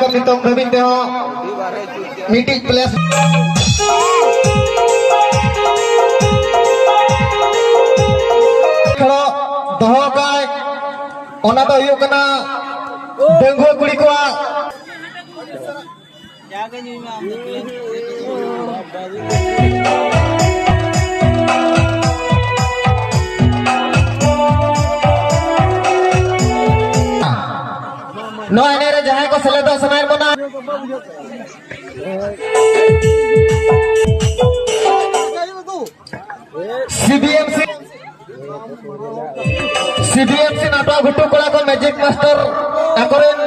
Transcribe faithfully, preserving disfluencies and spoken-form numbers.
ᱱᱤᱛᱚᱝ ᱫᱷᱟᱹᱵᱤᱡ ᱛᱮᱦᱚᱸ ᱢᱤᱫᱴᱤᱡ ᱯᱞᱮᱥ ᱫᱚᱦᱚ ᱠᱟᱭ, ᱚᱱᱟ ᱫᱚ ᱦᱩᱭᱩᱜ ᱠᱟᱱᱟ ᱰᱟᱺᱜᱩᱣᱟᱹ ᱠᱩᱲᱤ ᱠᱚᱣᱟᱜ᱾ ᱱᱚᱣᱟ ᱮᱱᱮᱡ ᱨᱮ ᱡᱟᱦᱟᱸᱭ ᱠᱚ ᱥᱮᱞᱮᱫᱚᱜ ᱥᱟᱱᱟᱭᱮᱫ ᱵᱚᱱᱟ, ᱥᱤᱵᱤᱮᱢᱥᱤ, ᱥᱤᱵᱤᱮᱢᱥᱤ ᱱᱟᱴᱣᱟ ᱜᱷᱩᱴᱩ ᱠᱚᱲᱟ ᱠᱚ ᱢᱮᱡᱤᱠ ᱢᱟᱥᱴᱟᱨ ᱟᱠᱚᱨᱮᱱ